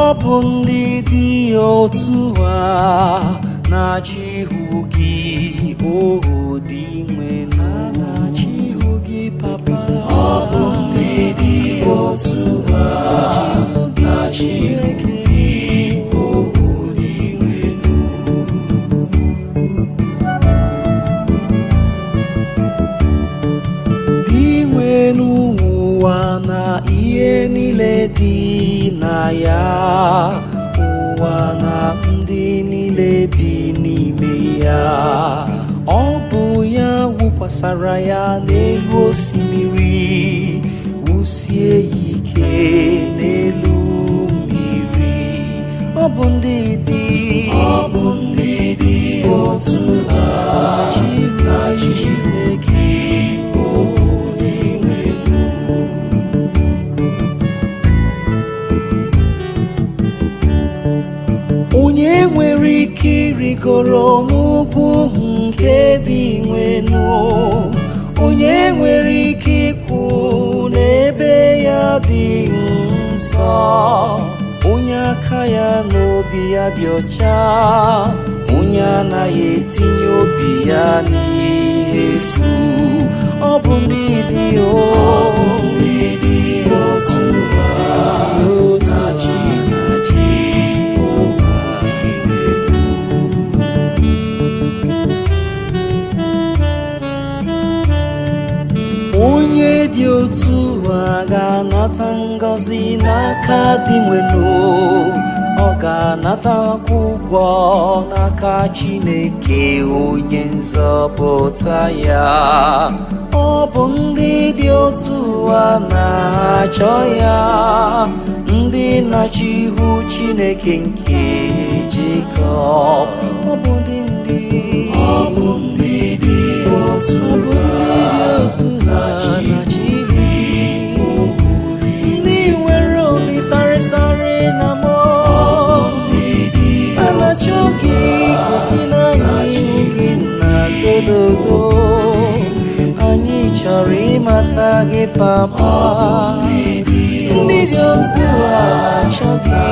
Ọ bụ ndị dị otu a na-achọ ihu gị, o Dinwenụ. Na-achọ ihu gị, papa. Ọ bụ ndị dị otu a na-achọ ihu gị, o Dinwenụ. Dinwenụ, ụwa na ihe niile dị na ya, ụwa na ndị niile bi n'ime ya. Ọ bụ ya wụkwasara ya n'elu osimiri, wusie ya ike n'elu mmiri. Ọ bụ ndị dị, ọ bụ ndị dị otu a na Chineke, o Dinwenụ. Onye nwere ike ịrịgoro n'ugwu nke Dinwenụ? Onye nwere ike ikwu n'ebe ya dị nsọ? Onye aka ya n'obi ya dị ọcha, onye anaghị etinye obi ya n'ihe efu. Ọ bụ ndị dị otu a onye dị otu a ga-anata ngọzi n'aka Dinwenụ, ọ ga-anatakwa ụgwọ n'aka Chineke onye nzọpụta ya. Ọ bụ ndị dị otu a na-achọ ya, ndị na-achọ ihu Chineke nke Jekọb. Ọ bụ ndị ọ bụ ndị dị otu a na-achọ ihu gị, ndị nwere obi sarịsarị na mmụọ a na-achọ gị. Gosi na anyị gị na dododo, anyị chọrọ ịmata gị, papa. Ndị dị otu a na-achọ gị.